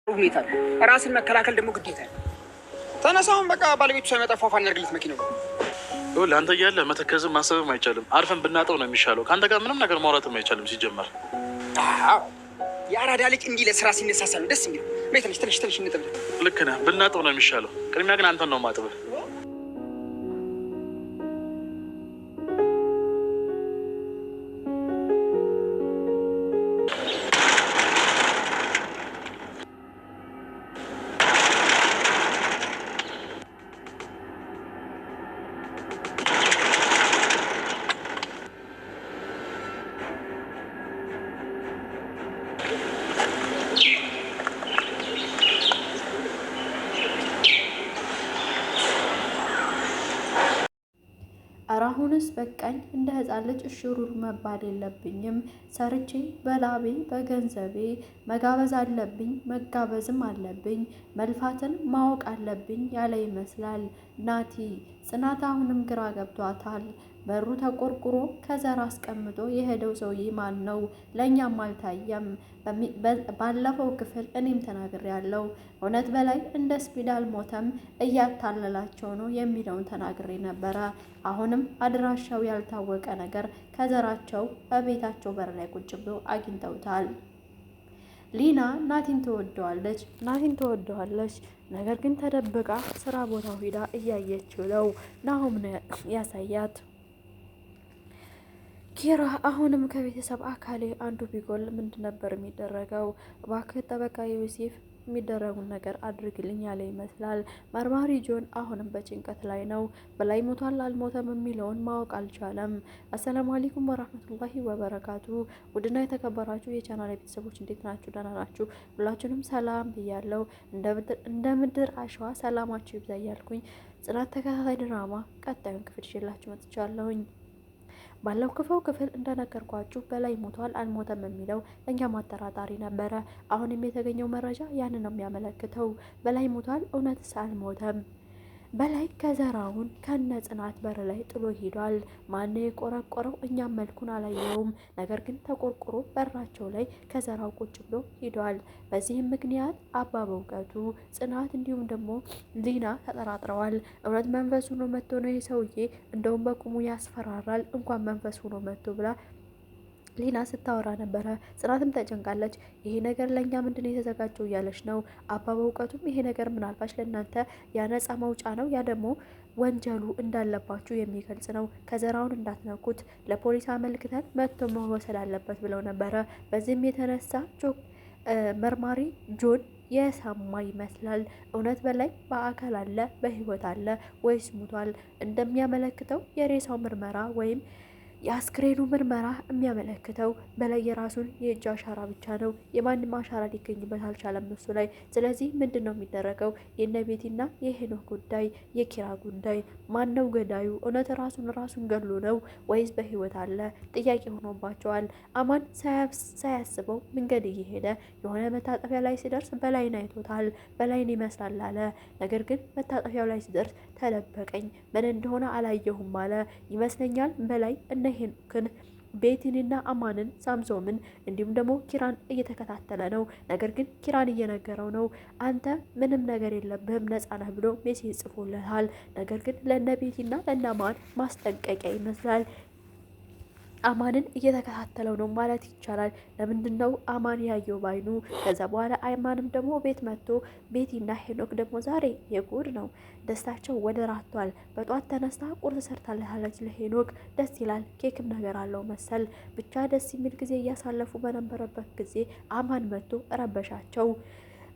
ሁኔታ ነው። ራስን መከላከል ደግሞ ግዴታ ነው። ተነሳውን በቃ ባለቤቱ ሳይመጣ ፏፏ እናድርግለት መኪናው። ይኸውልህ አንተ እያለህ መተከዝም ማሰብም አይቻልም። አርፈን ብናጠው ነው የሚሻለው። ከአንተ ጋር ምንም ነገር ማውራትም አይቻልም ሲጀመር። አዎ የአራዳ ልጅ እንዲህ ለስራ ሲነሳሳ ነው ደስ የሚለው። በይ ትንሽ ትንሽ ትንሽ እንጥብ። ልክ ነህ፣ ብናጠው ነው የሚሻለው። ቅድሚያ ግን አንተን ነው ማጥብህ። ኧረ አሁንስ በቃኝ፣ እንደ ህፃን ልጅ እሽሩር መባል የለብኝም። ሰርቼ በላቤ በገንዘቤ መጋበዝ አለብኝ፣ መጋበዝም አለብኝ፣ መልፋትን ማወቅ አለብኝ ያለ ይመስላል ናቲ። ጽናት አሁንም ግራ ገብቷታል። በሩ ተቆርቁሮ ከዘር አስቀምጦ የሄደው ሰውዬ ማን ነው? ለእኛም አልታየም። ባለፈው ክፍል እኔም ተናግሬ ያለው እውነት በላይ እንደ ስፒድ አልሞተም እያታለላቸው ነው የሚለውን ተናግሬ ነበረ። አሁንም አድራሻው ያልታወቀ ነገር ከዘራቸው በቤታቸው በር ላይ ቁጭ ብሎ አግኝተውታል። ሊና ናቲን ትወደዋለች፣ ናቲን ትወደዋለች። ነገር ግን ተደብቃ ስራ ቦታው ሂዳ እያየችው ነው። ናሆም ነው ያሳያት። ኪራ አሁንም ከቤተሰብ አካሌ አንዱ ቢጎል ምንድን ነበር የሚደረገው? እባክህ ጠበቃ ዮሴፍ የሚደረጉን ነገር አድርግልኝ ያለ ይመስላል። መርማሪ ጆን አሁንም በጭንቀት ላይ ነው። በላይ ሞቷል አልሞተም የሚለውን ማወቅ አልቻለም። አሰላሙ አለይኩም ወራህመቱላሂ ወበረካቱ። ውድና የተከበራችሁ የቻናል ቤተሰቦች እንዴት ናችሁ? ደህና ናችሁ? ሁላችሁንም ሰላም ብያለው። እንደ ምድር አሸዋ ሰላማችሁ ይብዛ እያልኩኝ ጽናት ተከታታይ ድራማ ቀጣዩን ክፍል ይዤላችሁ መጥቻለሁኝ። ባለፈው ክፍል እንደነገርኳችሁ በላይ ሞቷል አልሞተም የሚለው እኛም አጠራጣሪ ነበረ። አሁንም የተገኘው መረጃ ያን ነው የሚያመለክተው። በላይ ሞቷል፣ እውነትስ አልሞተም? በላይ ከዘራውን ከነ ጽናት በር ላይ ጥሎ ሂዷል። ማነው የቆረቆረው? እኛም መልኩን አላየውም። ነገር ግን ተቆርቁሮ በራቸው ላይ ከዘራው ቁጭ ብሎ ሂዷል። በዚህም ምክንያት አባ በእውቀቱ ጽናት፣ እንዲሁም ደግሞ ሊና ተጠራጥረዋል። እውነት መንፈስ ሆኖ መጥቶ ነው ይህ ሰውዬ፣ እንደውም በቁሙ ያስፈራራል፣ እንኳን መንፈስ ሆኖ መጥቶ ብላ ሊና ስታወራ ነበረ። ጽናትም ተጨንቃለች። ይሄ ነገር ለእኛ ምንድን ነው የተዘጋጀው እያለች ነው። አባ በእውቀቱም ይሄ ነገር ምናልባች ለእናንተ ያነጻ መውጫ ነው፣ ያ ደግሞ ወንጀሉ እንዳለባችሁ የሚገልጽ ነው። ከዘራውን እንዳትነኩት ለፖሊስ አመልክተን መጥቶ መወሰድ አለበት ብለው ነበረ። በዚህም የተነሳ መርማሪ ጆን የሰማ ይመስላል። እውነት በላይ በአካል አለ በህይወት አለ ወይስ ሙቷል? እንደሚያመለክተው የሬሳው ምርመራ ወይም የአስክሬኑ ምርመራ የሚያመለክተው በላይ የራሱን የእጅ አሻራ ብቻ ነው። የማንም አሻራ ሊገኝበት አልቻለም እሱ ላይ። ስለዚህ ምንድን ነው የሚደረገው? የነ ቤቲና የሄኖክ ጉዳይ፣ የኪራ ጉዳይ፣ ማን ነው ገዳዩ? እውነት ራሱን ራሱን ገሎ ነው ወይስ በህይወት አለ? ጥያቄ ሆኖባቸዋል። አማን ሳያስበው መንገድ እየሄደ የሆነ መታጠፊያ ላይ ሲደርስ በላይን አይቶታል። በላይን ይመስላል አለ። ነገር ግን መታጠፊያው ላይ ሲደርስ ተደበቀኝ፣ ምን እንደሆነ አላየሁም አለ። ይመስለኛል በላይ እነ ሄኖክን ቤቲንና አማንን ሳምሶምን እንዲሁም ደግሞ ኪራን እየተከታተለ ነው። ነገር ግን ኪራን እየነገረው ነው፣ አንተ ምንም ነገር የለብህም ነጻ ነህ ብሎ message ጽፎለታል። ነገር ግን ለነ ቤቲና ለነ አማን ማስጠንቀቂያ ይመስላል። አማንን እየተከታተለው ነው ማለት ይቻላል። ለምንድን ነው አማን ያየው ባይኑ? ከዛ በኋላ አማንም ደግሞ ቤት መጥቶ ቤቲና ሄኖክ ደግሞ ዛሬ የጉድ ነው ደስታቸው ወደ ራቷል። በጧት ተነስታ ቁርስ ሰርታለታለች ለሄኖክ። ደስ ይላል። ኬክም ነገር አለው መሰል። ብቻ ደስ የሚል ጊዜ እያሳለፉ በነበረበት ጊዜ አማን መጥቶ ረበሻቸው።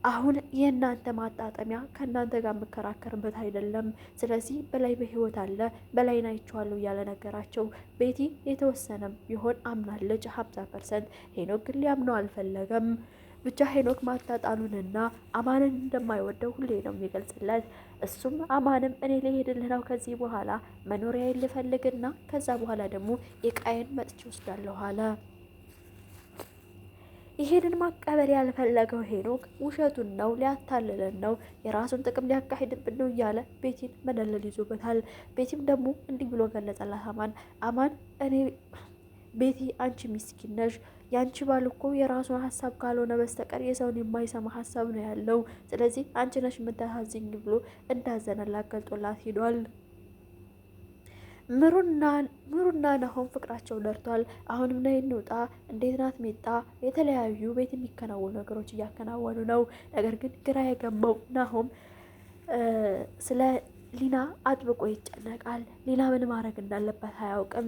አሁን የእናንተ ማጣጠሚያ ከእናንተ ጋር የምከራከርበት አይደለም። ስለዚህ በላይ በህይወት አለ በላይ አይቼዋለሁ እያለ ነገራቸው። ቤቲ የተወሰነም ቢሆን አምናለች 50%። ሄኖክ ግን ሊያምነው አልፈለገም። ብቻ ሄኖክ ማታጣሉንና አማንን እንደማይወደው ሁሌ ነው የሚገልጽለት። እሱም አማንም እኔ ልሄድልህ ነው ከዚህ በኋላ መኖሪያዬን ልፈልግና ከዛ በኋላ ደግሞ የቃየን መጥቼ ወስዳለሁ አለ። ይሄንን ማቀበል ያልፈለገው ሄኖክ ውሸቱን ነው፣ ሊያታልለን ነው፣ የራሱን ጥቅም ሊያካሂድብን ነው እያለ ቤቲን መደለል ይዞበታል። ቤቲም ደግሞ እንዲህ ብሎ ገለጸላት አማን አማን እኔ ቤቲ አንቺ ሚስኪን ነሽ፣ ያንቺ ባል እኮ የራሱን ሀሳብ ካልሆነ በስተቀር የሰውን የማይሰማ ሀሳብ ነው ያለው። ስለዚህ አንቺ ነሽ የምታሳዝኝ ብሎ እንዳዘነላት ገልጦላት ሂዷል። ምሩና ናሆም ፍቅራቸው ደርቷል። አሁንም ነይ እንውጣ፣ እንዴት ናት ሜጣ፣ የተለያዩ ቤት የሚከናወኑ ነገሮች እያከናወኑ ነው። ነገር ግን ግራ የገባው ናሆም ስለ ሊና አጥብቆ ይጨነቃል። ሊና ምን ማድረግ እንዳለበት አያውቅም።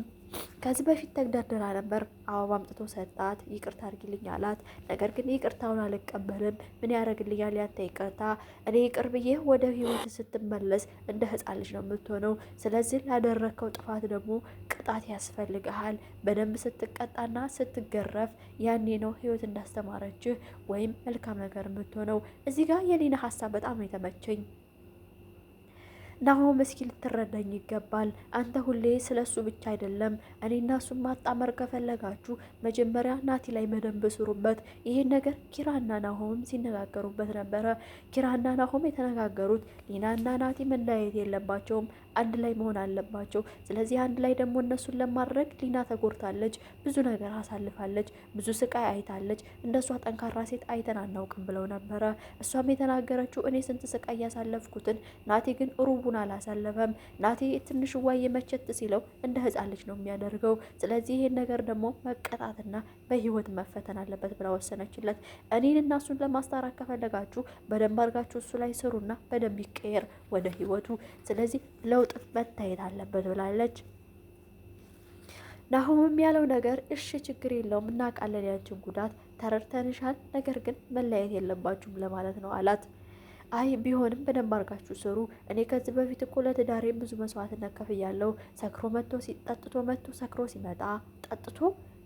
ከዚህ በፊት ተግደርድራ ነበር። አበባ አምጥቶ ሰጣት። ይቅርታ አድርጊልኝ አላት። ነገር ግን ይቅርታውን አልቀበልም፣ ምን ያደርግልኛል ያንተ ይቅርታ? እኔ ይቅር ብዬ ወደ ህይወት ስትመለስ እንደ ህፃን ልጅ ነው የምትሆነው። ስለዚህ ላደረግከው ጥፋት ደግሞ ቅጣት ያስፈልግሃል። በደንብ ስትቀጣና ስትገረፍ ያኔ ነው ህይወት እንዳስተማረችህ ወይም መልካም ነገር የምትሆነው። እዚህ ጋር የሊና ሀሳብ በጣም ነው የተመቸኝ። ናሆም እስኪ ልትረዳኝ ይገባል። አንተ ሁሌ ስለ እሱ ብቻ አይደለም፣ እኔና እሱን ማጣመር ከፈለጋችሁ መጀመሪያ ናቲ ላይ በደንብ ስሩበት። ይሄን ነገር ኪራና ናሆምም ሲነጋገሩበት ነበረ። ኪራና ናሆም የተነጋገሩት ሊናና ናቲ መለያየት የለባቸውም፣ አንድ ላይ መሆን አለባቸው። ስለዚህ አንድ ላይ ደግሞ እነሱን ለማድረግ ሊና ተጎድታለች፣ ብዙ ነገር አሳልፋለች፣ ብዙ ስቃይ አይታለች። እንደሷ ጠንካራ ሴት አይተን አናውቅም ብለው ነበረ። እሷም የተናገረችው እኔ ስንት ስቃይ ያሳለፍኩትን ናቲ ግን ሩቡን አላሳለፈም። ናቲ ትንሽ ዋዬ መቸት ሲለው እንደ ሕፃን ልጅ ነው የሚያደርገው። ስለዚህ ይሄን ነገር ደግሞ መቀጣትና በህይወት መፈተን አለበት ብላ ወሰነችለት። እኔን እና እሱን ለማስታረቅ ከፈለጋችሁ በደንብ አድርጋችሁ እሱ ላይ ስሩና በደንብ ይቀየር ወደ ህይወቱ። ስለዚህ ለውጥ መታየት አለበት ብላለች። ናሆምም ያለው ነገር እሺ ችግር የለውም እናውቃለን፣ ያንችን ጉዳት ተረድተንሻል፣ ነገር ግን መለያየት የለባችሁም ለማለት ነው አላት። አይ ቢሆንም በደንብ አድርጋችሁ ስሩ። እኔ ከዚህ በፊት እኮ ለትዳሬ ብዙ መስዋዕትነት ከፍያለሁ። ሰክሮ መጥቶ ጠጥቶ መጥቶ ሰክሮ ሲመጣ ጠጥቶ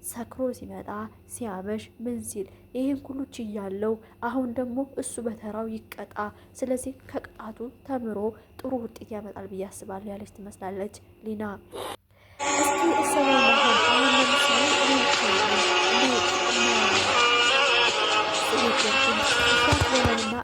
ሰክሮ ሲመጣ ሲያመሽ ምን ሲል ይህን ሁሉ ችያለው። አሁን ደግሞ እሱ በተራው ይቀጣ። ስለዚህ ከቅጣቱ ተምሮ ጥሩ ውጤት ያመጣል ብዬ አስባለሁ ያለች ትመስላለች ሊና። እስኪ እሰበው አሁን ለምሳሌ እኔ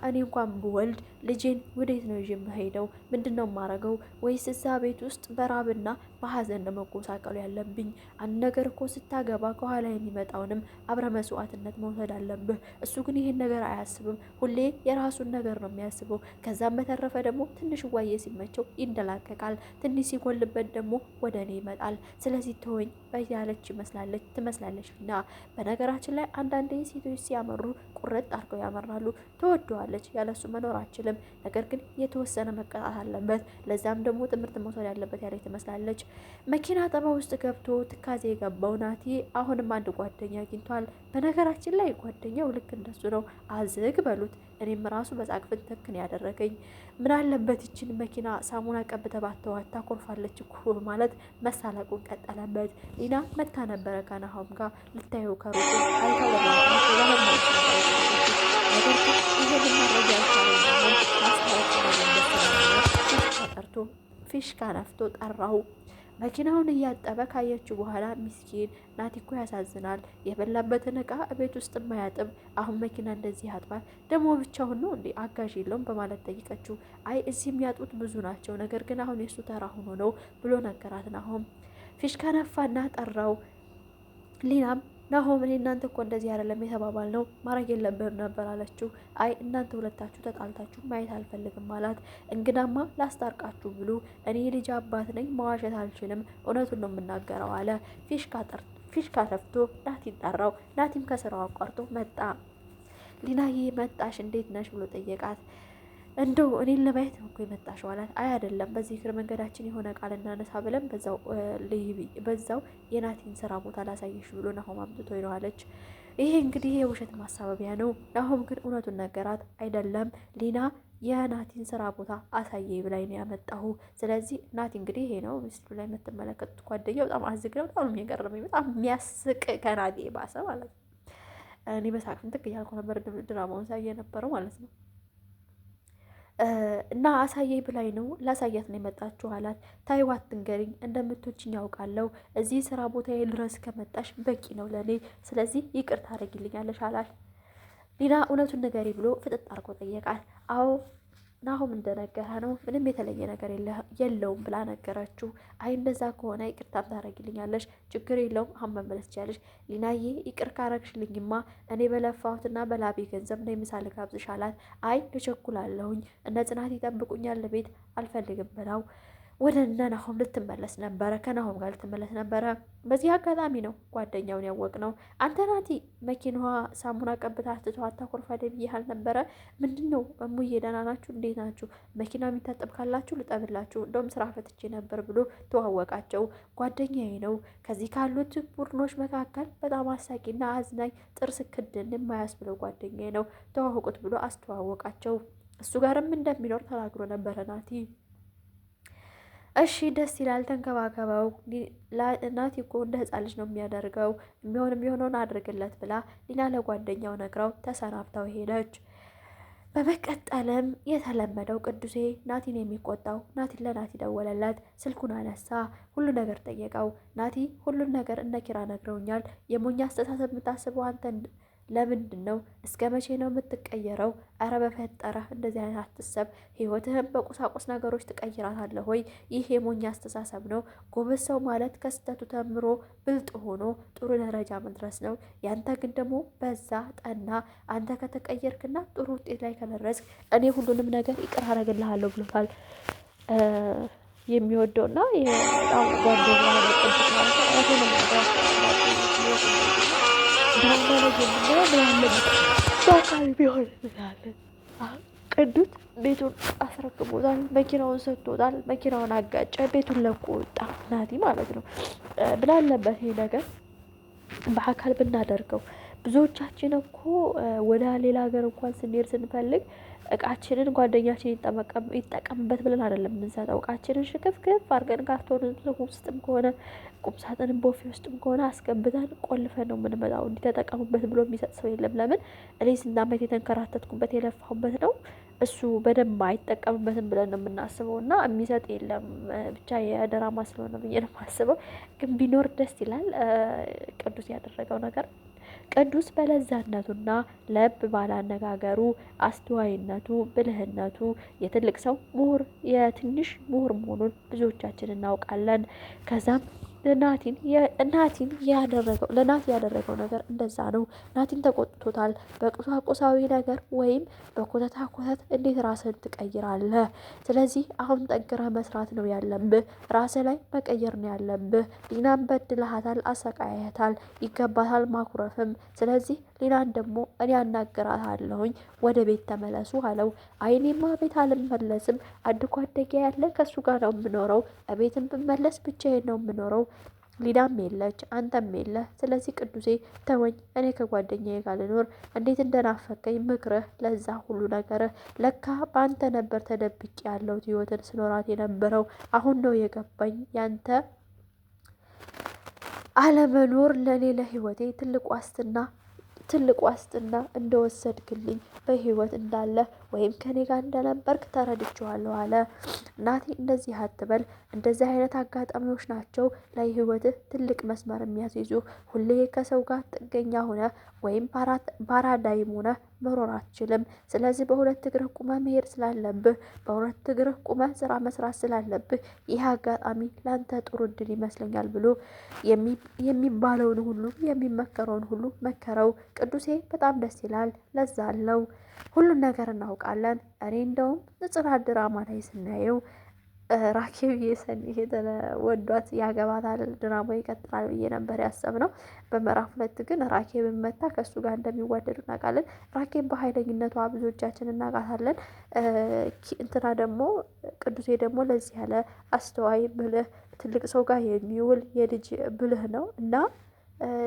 እኔ እንኳን ብወልድ ልጄን ወዴት ነው ይዤ የምሄደው? ምንድን ነው የማረገው? ወይስ እዛ ቤት ውስጥ በራብና በሀዘን ነው መጎሳቀሉ ያለብኝ? አንድ ነገር እኮ ስታገባ ከኋላ የሚመጣውንም አብረ መስዋዕትነት መውሰድ አለብህ። እሱ ግን ይሄን ነገር አያስብም። ሁሌ የራሱን ነገር ነው የሚያስበው። ከዛም በተረፈ ደግሞ ትንሽ ዋዬ ሲመቸው ይንደላቀቃል፣ ትንሽ ሲጎልበት ደግሞ ወደ እኔ ይመጣል። ስለዚህ ተወኝ በያለች ይመስላለች ትመስላለች ና በነገራችን ላይ አንዳንዴ ሴቶች ሲያመሩ ቁርጥ አድርገው ያመራሉ። ትወደዋለች፣ ያለሱ መኖር አችልም። ነገር ግን የተወሰነ መቀጣት አለበት፣ ለዛም ደግሞ ትምህርት መውሰድ ያለበት ያለች ትመስላለች። መኪና ጠባ ውስጥ ገብቶ ትካዜ የገባው ናቲ አሁንም አንድ ጓደኛ አግኝቷል። በነገራችን ላይ ጓደኛው ልክ እንደሱ ነው፣ አዝግ በሉት። እኔም ራሱ በሳቅ ፍንትክን ያደረገኝ። ምን አለበት ይችን መኪና ሳሙና ቀብተህ ባተዋት ታኮርፋለች እኮ ማለት መሳለቁን ቀጠለበት። ሊና መታ ነበረ ከናሆም ጋር ልታየው ከሩቁ አይተው ለመመለስ ነበር። ነገር ግን ይህንን ማድረግ ያልቻለው ናሆም ማስታወቂያ ጠርቶ ፊሽካ ነፍቶ ጠራው። መኪናውን እያጠበ ካየችው በኋላ ሚስኪን ናቲ እኮ ያሳዝናል። የበላበትን እቃ ቤት ውስጥ የማያጥብ አሁን መኪና እንደዚህ ያጥባል፣ ደግሞ ብቻውን ነው እንዴ አጋዥ የለውም በማለት ጠይቀችው። አይ እዚህ የሚያጡት ብዙ ናቸው፣ ነገር ግን አሁን የእሱ ተራ ሆኖ ነው ብሎ ነገራት። ናሆም ፊሽካ ነፋና ጠራው። ሊናም ናሆም እኔ እናንተ እኮ እንደዚህ አይደለም የተባባል ነው ማድረግ የለብህም ነበር አለችው። አይ እናንተ ሁለታችሁ ተጣልታችሁ ማየት አልፈልግም አላት። እንግዳማ ላስታርቃችሁ ብሎ እኔ የልጅ አባት ነኝ መዋሸት አልችልም፣ እውነቱን ነው የምናገረው አለ። ፊሽካ ተፍቶ ናቲን ጠራው። ናቲም ከስራው አቋርጦ መጣ። ሊናዬ መጣሽ እንዴት ነሽ ብሎ ጠየቃት። እንደው እኔን ለማየት ነው እኮ የመጣሽው አላት። አይ አይደለም፣ በዚህ እግር መንገዳችን የሆነ ቃል እናነሳ ብለን በዛው የናቲን ስራ ቦታ ላሳየሽ ብሎ ናሆም አምጥቶ ይለዋለች። ይሄ እንግዲህ የውሸት ማሳበቢያ ነው። ናሆም ግን እውነቱን ነገራት። አይደለም ሊና የናቲን ስራ ቦታ አሳየኝ ብላኝ ነው ያመጣሁ። ስለዚህ ናቲ እንግዲህ ይሄ ነው ምስሉ ላይ የምትመለከቱት ጓደኛው። በጣም አዝግ ነው። በጣም ነው የሚገርመኝ። በጣም የሚያስቅ ከናቲ የባሰ ማለት ነው። እኔ በሳቅ ፍንትክ እያልኩ ነበር ድራማውን ሳየ የነበረው ማለት ነው። እና አሳየኝ ብላኝ ነው ላሳያት ነው የመጣችሁ አላት። ታይዋ አትንገሪኝ፣ እንደምትወጂኝ ያውቃለሁ። እዚህ ስራ ቦታ ድረስ ከመጣሽ በቂ ነው ለእኔ። ስለዚህ ይቅርታ ታደርጊልኛለሽ አላት። ሊና እውነቱን ንገሪ ብሎ ፍጥጥ አድርጎ ጠየቃት። አዎ ናሆም እንደነገረ ነው፣ ምንም የተለየ ነገር የለውም ብላ ነገረችው። አይ እንደዛ ከሆነ ይቅርታም ታደርጊልኛለሽ፣ ችግር የለውም፣ አሁን መመለስ ትችያለሽ። ሊናዬ ይቅር ካረግሽልኝማ እኔ በለፋሁትና በላቤ ገንዘብ ነይ ምሳ ልጋብዝሽ አላት። አይ እቸኩላለሁኝ፣ እነ ጽናት ይጠብቁኛል፣ ቤት አልፈልግም ብላው ወደ እነ ናሆም ልትመለስ ነበረ፣ ከናሆም ጋር ልትመለስ ነበረ። በዚህ አጋጣሚ ነው ጓደኛውን ያወቅ ነው። አንተ ናቲ መኪናዋ ሳሙና ቀብታ ትተዋት ታኮርፋለህ ብዬሽ አልነበረ? ምንድን ነው እሙዬ፣ ደህና ናችሁ? እንዴት ናችሁ? መኪና የሚታጠብ ካላችሁ ልጠብላችሁ፣ እንደውም ስራ ፈትቼ ነበር ብሎ ተዋወቃቸው። ጓደኛዬ ነው። ከዚህ ካሉት ቡድኖች መካከል በጣም አሳቂና አዝናኝ ጥርስ ክድን የማያስብለው ጓደኛዬ ነው፣ ተዋወቁት ብሎ አስተዋወቃቸው። እሱ ጋርም እንደሚኖር ተናግሮ ነበረ ናቲ። እሺ ደስ ይላል፣ ተንከባከበው። ናቲ እኮ እንደ ሕፃን ልጅ ነው የሚያደርገው፣ የሚሆን የሚሆነውን አድርግለት ብላ ሊና ለጓደኛው ነግራው ተሰናብታው ሄደች። በመቀጠልም የተለመደው ቅዱሴ ናቲን የሚቆጣው ናቲን ለናቲ ደወለለት። ስልኩን አነሳ፣ ሁሉ ነገር ጠየቀው። ናቲ ሁሉን ነገር እነ ኪራ ነግረውኛል። የሞኝ አስተሳሰብ የምታስበው አንተ ለምንድን ነው? እስከ መቼ ነው የምትቀየረው? አረ በፈጠረህ እንደዚህ አይነት አትሰብ። ህይወትህን በቁሳቁስ ነገሮች ትቀይራታለህ ወይ? ይህ የሞኝ አስተሳሰብ ነው። ጎበዝ ሰው ማለት ከስህተቱ ተምሮ ብልጥ ሆኖ ጥሩ ደረጃ መድረስ ነው። ያንተ ግን ደግሞ በዛ ጠና። አንተ ከተቀየርክና ጥሩ ውጤት ላይ ከደረስክ እኔ ሁሉንም ነገር ይቅር አደርግልሃለሁ ብሎታል። የሚወደውና በጣም ጓደኛ ቅዱስ ማለት ነው። ድራማ ላይ የምናየው ምን አለበት በአካል ቢሆን እንላለን። ቅዱስ ቤቱን አስረክቦታል፣ መኪናውን ሰጥቶታል፣ መኪናውን አጋጨ፣ ቤቱን ለቆ ወጣ። ናቲ ማለት ነው። ብላለበት ይሄ ነገር በአካል ብናደርገው ብዙዎቻችን እኮ ወደ ሌላ ሀገር እንኳን ስንሄድ ስንፈልግ እቃችንን ጓደኛችን ይጠቀምበት ብለን አይደለም የምንሰጠው። እቃችንን ሽክፍክፍ አድርገን ካርቶን ውስጥም ከሆነ ቁምሳጥን ቦፌ ውስጥም ከሆነ አስገብተን ቆልፈን ነው የምንመጣው። እንዲተጠቀሙበት ብሎ የሚሰጥ ሰው የለም። ለምን እኔ ስንት ዓመት የተንከራተትኩበት የለፋሁበት ነው፣ እሱ በደንብ አይጠቀምበትም ብለን ነው የምናስበው። እና የሚሰጥ የለም። ብቻ የድራማ ስለሆነ ብዬ ነው የማስበው። ግን ቢኖር ደስ ይላል። ቅዱስ ያደረገው ነገር፣ ቅዱስ በለዛነቱና ለብ ባላነጋገሩ፣ አስተዋይነቱ፣ ብልህነቱ የትልቅ ሰው ምሁር የትንሽ ምሁር መሆኑን ብዙዎቻችን እናውቃለን። ከዛም ናቲን ያደረገው ለናቲ ያደረገው ነገር እንደዛ ነው። ናቲን ተቆጥቶታል። በቁሳቁሳዊ ነገር ወይም በኮተታ ኮተት እንዴት ራስህን ትቀይራለህ? ስለዚህ አሁን ጠንክረህ መስራት ነው ያለብህ። ራስህ ላይ መቀየር ነው ያለብህ። ሊናን በድለሃታል፣ አሰቃያታል፣ ይገባታል ማኩረፍም። ስለዚህ ሊናን ደግሞ እኔ አናግራታለሁኝ፣ ወደ ቤት ተመለሱ አለው። አይኔማ ቤት አልመለስም፣ አንድ ጓደኛ ያለ ከእሱ ጋር ነው የምኖረው። ቤትም ብመለስ ብቻዬን ነው የምኖረው፣ ሊዳም የለች፣ አንተም የለ። ስለዚህ ቅዱሴ ተወኝ፣ እኔ ከጓደኛዬ ጋር ልኖር። እንዴት እንደናፈከኝ ምክርህ፣ ለዛ ሁሉ ነገርህ። ለካ በአንተ ነበር ተደብቄ ያለሁት ህይወትን ስኖራት የነበረው። አሁን ነው የገባኝ ያንተ አለመኖር ለእኔ ለህይወቴ ትልቅ ዋስትና እንደወሰድክልኝ፣ በህይወት እንዳለ ወይም ከኔ ጋር እንደነበርክ ተረድቼዋለሁ አለ። ናቲ እንደዚህ አትበል፣ እንደዚህ አይነት አጋጣሚዎች ናቸው ለህይወትህ ትልቅ መስመር የሚያስይዙ። ሁሌ ከሰው ጋር ጥገኛ ሆነ ወይም ፓራዳይም ሆነ መኖር አትችልም። ስለዚህ በሁለት እግርህ ቁመህ መሄድ ስላለብህ፣ በሁለት እግርህ ቁመህ ስራ መስራት ስላለብህ ይህ አጋጣሚ ለአንተ ጥሩ እድል ይመስለኛል ብሎ የሚባለውን ሁሉ የሚመከረውን ሁሉ መከረው። ቅዱሴ በጣም ደስ ይላል፣ ለዛ አለው። ሁሉን ነገር እናውቃለን። እኔ እንደውም ጽናት ድራማ ላይ ስናየው ራኬብ የሰኒ ወዷት ያገባታል፣ ድራማ ይቀጥላል ብዬ ነበር ያሰብነው። በምዕራፍ 2 ግን ራኬብን መታ ከእሱ ጋር እንደሚዋደዱ እናውቃለን። ራኬብ በኃይለኝነቷ ብዙዎቻችን እናውቃታለን። እንትና ደግሞ ቅዱሴ ደግሞ ለዚህ ያለ አስተዋይ፣ ብልህ፣ ትልቅ ሰው ጋር የሚውል የልጅ ብልህ ነው እና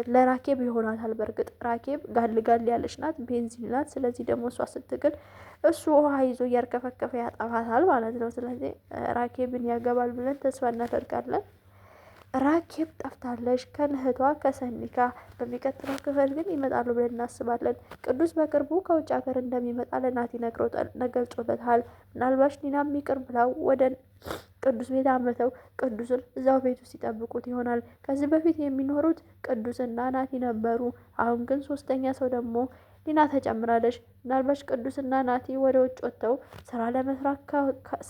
ለራኬብ ይሆናታል። በእርግጥ ራኬብ ጋል ጋል ያለች ናት፣ ቤንዚን ናት። ስለዚህ ደግሞ እሷ ስትግል እሱ ውሃ ይዞ እያርከፈከፈ ያጠፋታል ማለት ነው። ስለዚህ ራኬብን ያገባል ብለን ተስፋ እናደርጋለን። ራኬብ ጠፍታለች ከእህቷ ከሰኒካ። በሚቀጥለው ክፍል ግን ይመጣሉ ብለን እናስባለን። ቅዱስ በቅርቡ ከውጭ ሀገር እንደሚመጣ ለናቲ ገልጾለታል። ምናልባች ኒናም ይቅር ብላው ወደ ቅዱስ ቤት አምርተው ቅዱስን እዛው ቤት ውስጥ ይጠብቁት ይሆናል። ከዚህ በፊት የሚኖሩት ቅዱስና ናቲ ነበሩ። አሁን ግን ሶስተኛ ሰው ደግሞ ሊና ተጨምራለች። ምናልባት ቅዱስና ናቲ ወደ ውጭ ወጥተው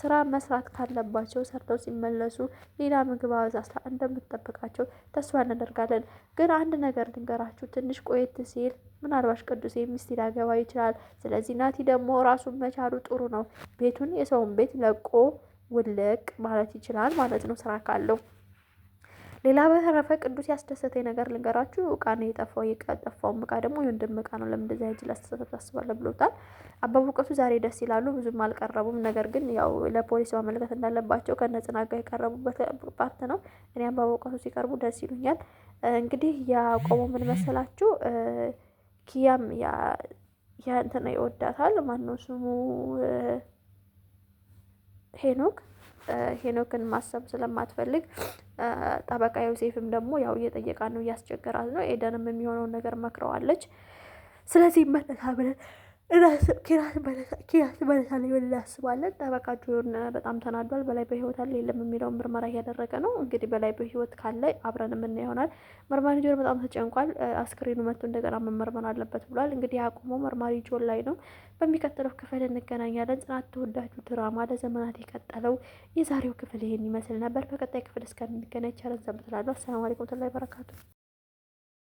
ስራ መስራት ካለባቸው ሰርተው ሲመለሱ ሌላ ምግብ አበሳስላ እንደምትጠብቃቸው ተስፋ እናደርጋለን። ግን አንድ ነገር ልንገራችሁ፣ ትንሽ ቆየት ሲል ምናልባት ቅዱሴ ሚስት ሊያገባ ይችላል። ስለዚህ ናቲ ደግሞ ራሱን መቻሉ ጥሩ ነው። ቤቱን የሰውን ቤት ለቆ ውልቅ ማለት ይችላል ማለት ነው ስራ ካለው። ሌላ በተረፈ ቅዱስ ያስደሰተኝ ነገር ልንገራችሁ። እቃ ነው የጠፋው። የጠፋውም እቃ ደግሞ የወንድም እቃ ነው። ለምን እንደዚህ አይነት አስተሳሰብ ታስባለህ ብሎታል። አባ እውቀቱ ዛሬ ደስ ይላሉ፣ ብዙም አልቀረቡም። ነገር ግን ያው ለፖሊስ ማመልከት እንዳለባቸው ከነ ጽናት ጋር የቀረቡበት part ነው። እኔ አባ እውቀቱ ሲቀርቡ ደስ ይሉኛል። እንግዲህ ያቆመው ምን መሰላችሁ? ኪያም ያ እንትና ይወዳታል። ማነው ስሙ? ሄኖክ ሄኖክን ማሰብ ስለማትፈልግ ጠበቃ ዮሴፍም ደግሞ ያው እየጠየቃት ነው፣ እያስቸገራት ነው። ኤደንም የሚሆነውን ነገር መክረዋለች። ስለዚህ ይመለሳል ብለን ኪራስ ይመለሳል ብለን እናስባለን። ጠበቃ ጆን በጣም ተናዷል። በላይ በህይወት አለ የለም የሚለውን ምርመራ እያደረገ ነው። እንግዲህ በላይ በህይወት ካለ አብረን የምናየው ይሆናል። መርማሪ ጆን በጣም ተጨንቋል። አስክሬኑ መጥቶ እንደገና መመርመር አለበት ብሏል። እንግዲህ አቁሞ መርማሪ ጆን ላይ ነው። በሚቀጥለው ክፍል እንገናኛለን። ጽናት ተወዳጁ ድራማ ለዘመናት የቀጠለው የዛሬው ክፍል ይሄን ይመስል ነበር። በቀጣይ ክፍል እስከምንገናኝ ቸር ሰንብቱ እላለሁ። አሰላሙ አለይኩም ወረህመቱላሂ ወበረካቱ።